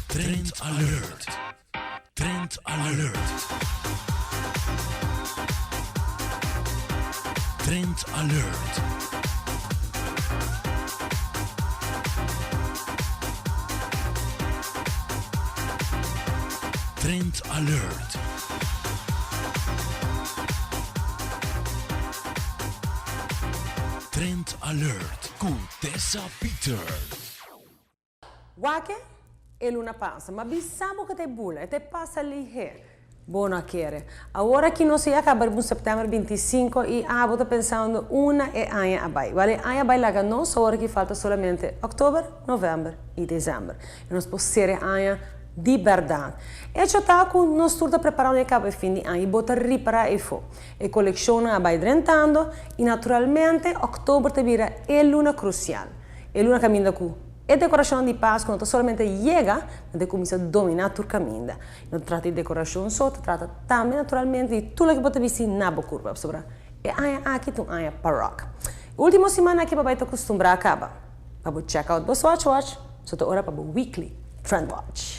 Trend Alert! Trend Alert! Trend Alert! Trend Alert! Trend Alert ku Tessa Peters. Wak e luna pasa. Ma bisa bo ku ta e bula, e ta e pasa lihé. Bo no a kere. Awor aki nos ya kaba riba un sèptèmber 25 i abo ta pensando una e aña a bai. Wèl e aña a bai laga nos, awor aki falta solamente òktober, novèmber i desèmber. I nos por sera e aña di bèrdat. Echo ta ku nos tur ta preparando e kaba e fin di aña i bo ta ripará efo. E kolekshonnan a bai drentando i naturalmente òktober ta bira e luna krusial. E luna kaminda ku e dekorashonnan di Pasku no ta solamente yega, ma ta kuminsá dominá tur kaminda. No ta trata di dekorashon so, ta trata tambe naturalmente di tur loke bo ta bisti na bo kurpa, pasobra e aña aki ta un aña pa rock. E ultimo siman aki bo bai ta kustumbrá kaba pa bo check out bo Swatch Watch, so ta ora pa bo weekly Trend Watch.